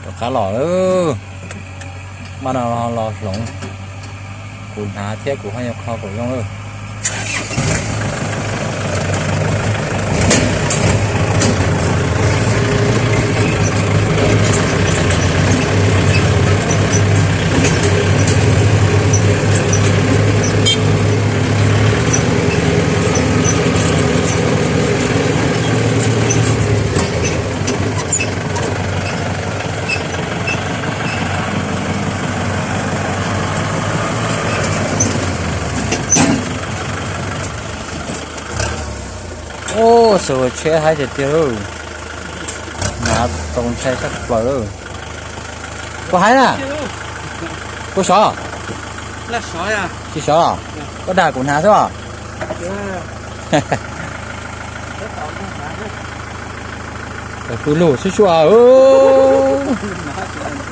Rov qab los, mas no los hloov, kuv hnav thiab kuv ho yuav kho kom zoo lawm. Ub, xav tsheb haib tiag tiag lawm. Hnav tau ntshai tshaj plaws lawm. Koj haib na? Koj sov? Tsis sov los? Koj dag kuv hnav xwb os. Pw lug sib sua,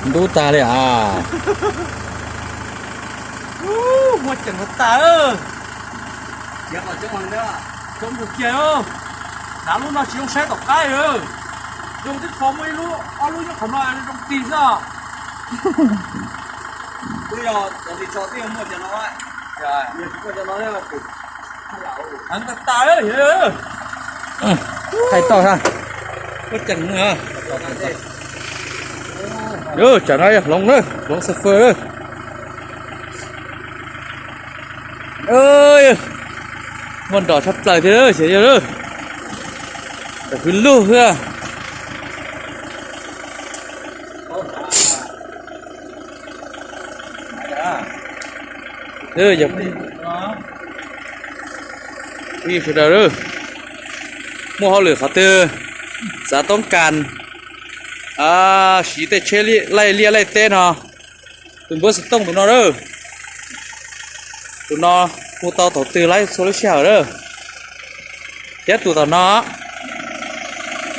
ntub tag li as. Muaj ceem tas. Coob kawg kiag, hnav lub no tsis zoo saib tom qab li. Zoo tib qho muaj ib lub ob lub nyob qhov no zoo tig xwb. Heev tas tas. Muaj ceem. Tsam no yog hloov na, hloov xab fawj na. Muaj nrov tshaj plaws thiab xyov yog tam kwv lug xwb. Phooj ywg sawv daws, muaj hauj lwm qhov twg xav toob kas siv tej tsheb laij liaj laij teb no, tus npawb xov tooj tus no lawm. Tus no hu tau thaum twg laib txhua lub sij hawm lawm. Thiab tus tom no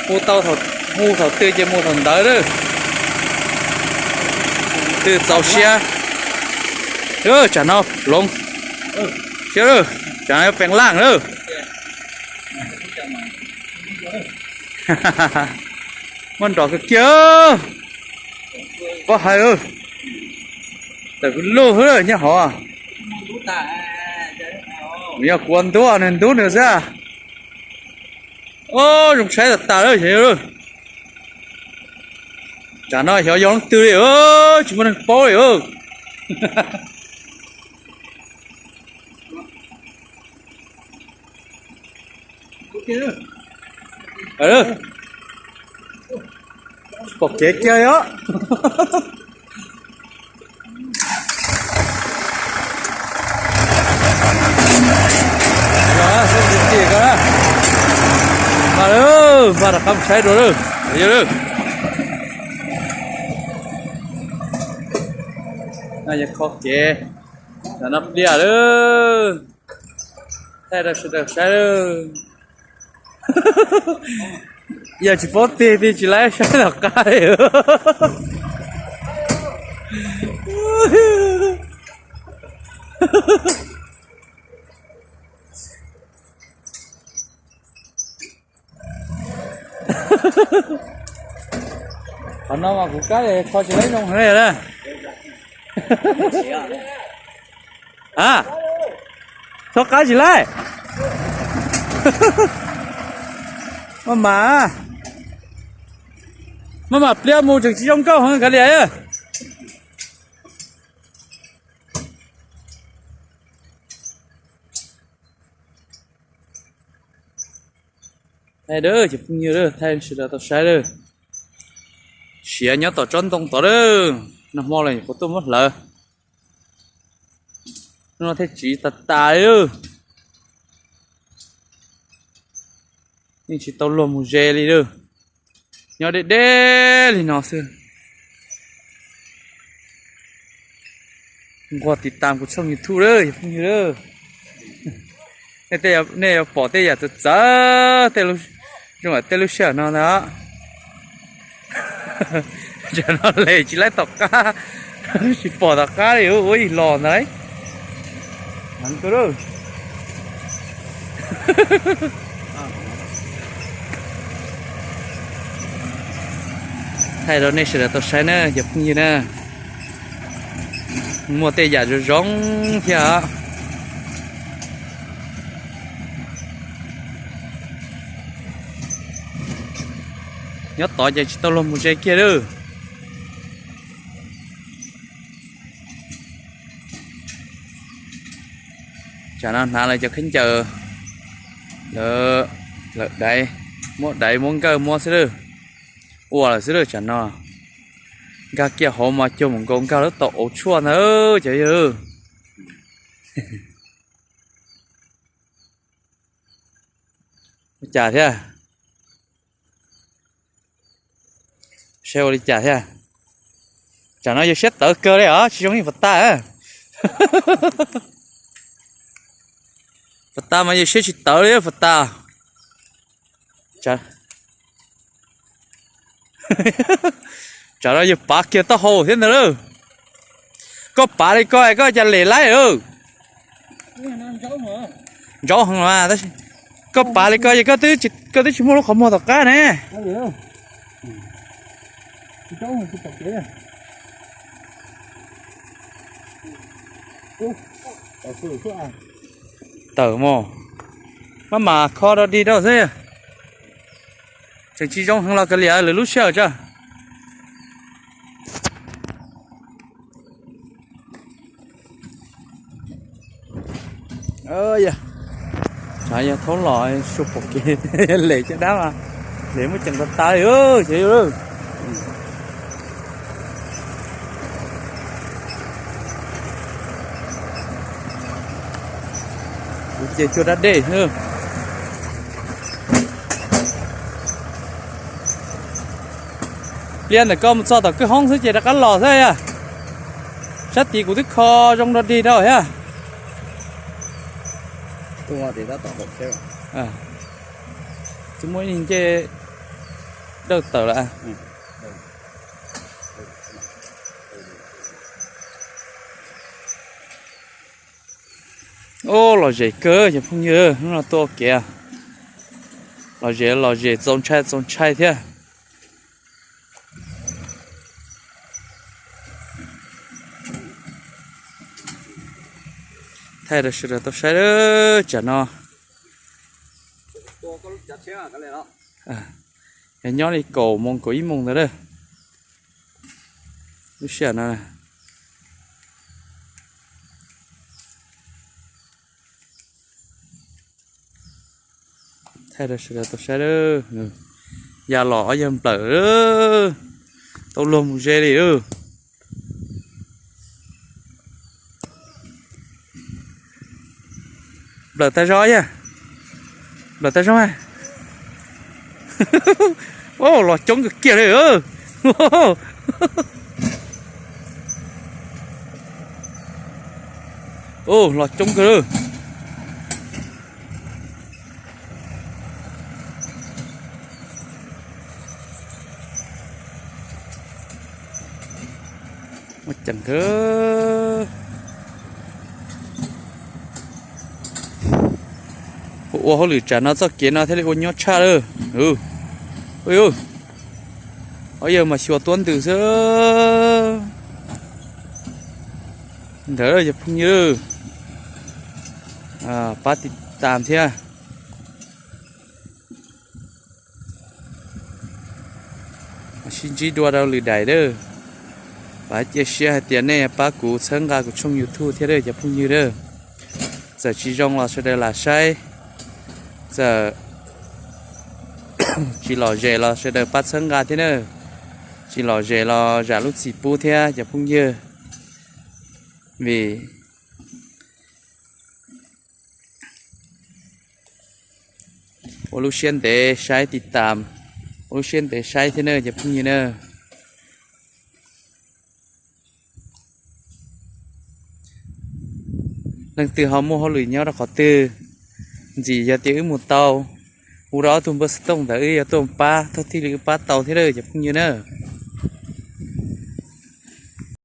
hu tau, hu thaum twg ces mus thaum ntawd lawm. Twg txaus siab, tsam no hloov siab lawm, tsam no yuav peev laj lawm. Muaj nrov kawg kiag. Pob hais, tam kwv lug xwb nyob hov. Nws yog kuv ua ntub, nws ntub nws xwb. Zoo saib tas tas lawm. Tsam no xyov yog leej twg li, tsis muaj neeg paub li. Pom kev kiag os. Mas lawm, mas rov qab mus saib dua lawm, yog lawm. No yog qhov kev, no pliaj lawm. Thaij rau sawv daws saib lawm. Yog tsis paub tig tig tsis laib saib tom qab li. Qhov no mas kuv kab kho tsis laib zoo heev li na. A, txhob qab tsis laib. Maj mam, maj mam pliab mus tseem tsis zoo nkauj heev kav liam. Thaij dawb ces phooj ywg, thaij sawv daws tau saib lawm. Siav nyob tom tsob ntoo tod lawm, nag hmo los nyuam qhuav tuaj muab hlawv. Hnub no thiaj tsiv tas tas li lawm. Yeej tsis tau luag mus ze li lawm. Nyob deb deb li no xwb. Nquag tiv tam kuv tshooj YouTube lawm phooj ywg lawm. Nej yuav pom tej yam txawv txawv zoo li tej lub sij hawm no ntag. Tam no les tsis laib tom qab, tsis pom tom qab li, ua ib los ntag lauj. Heev kawg lawm. Thaij rau nej sawv daws tau saib na cov phooj ywg na, muaj tej yam zoo zoo thiab. Nyob tod ces tsis tau luag mus ze kiag lawm. Tsam no hnav lawv cov khaub ncaws, lawv, lawv daiv, muab daiv muab nkawj muab xwb lawm. Ua lawm xwb lawm tsam no. Nkag kiag hauv mas cuag mus nkaus nkag lub tau auv tshuaj ntag cov yawg. Ua cas thiab? Saib ua li cas thiab? Tsam no yawg siab tawv kawg li os, tsis zoo li puas tas. Puas tas mas yawg siab tsis tawv li puas tas. Tsam no yawg pav kiag taub hau thiab ntag lauj. Koj pav li ko es koj cas lem laib lawm? Ntsaub heev mas, koj pav li ko es koj twb tsis muaj lub qhov muag tom qab ne. Tawm mus, maj mam kho rau dig rau xwb. Tseem tsis zoo heev los kav liam lwm lub sij hawm tso. Yog thaub los suab pom kev, lem caj dab mas, lem muab ceem tas tas li. Kuv ces cua dab dej. Pliag ntawm koj mus txog tom kwj hoob xwb ces rov qab los xwb yog. Sab tid kuv twb kho zoo rau dig rau thiab. Twb muaj ib ncej dawj tawm lawm. Ub, lom zem kawg cov phooj ywg, hnub no tuaj ua kev lom zem, lom zem txaus ntshai txaus ntshai thiab. Thaij rau sawv daws tau saib tsam no. Yog nyob li kaum moos kaum ib moos ntawd lawm. Lub sij hawm no thaij rau sawv daws tau saib, ya los ob yawg nplawm, tau luag mus ze li. Nplawm tag zog yog, nplawm tag zog. Los coob kawg kiag li. Los coob kawg. Ua cas ua hauj lwm tsam no txoj kev no thiaj li ua nyuaj tshaj lawm. Ob yawg mas xyuas tuab ntws xwb. Ntawd cov phooj ywg, pab tiv tam thiab. Sib ntsib dua rau lwm daim lawm. Vam cia siab hais tias nej pab kuv txhawb nqa kuv tshooj YouTube thiab cov phooj ywg lawm. Txawm tsis zoo los sawv daws lam saib, txawm tsis lom zem los sawv daws pab txhawb nqa thiab na. Tsis lom zem los zam lub txim pub thiab cov phooj ywg, vim ua lub siab ntev saib tiv tam, ua lub siab ntev saib thiab na cov phooj ywg na. Leej twg ho muaj hauj lwm nyob rau qhov twg ntxiv, yog tias wb mus tau, hu rau ob tug npawb xov tooj ntawd wb yuav tuaj pab thaum thij li wb pab tau thiab cov phooj ywg na.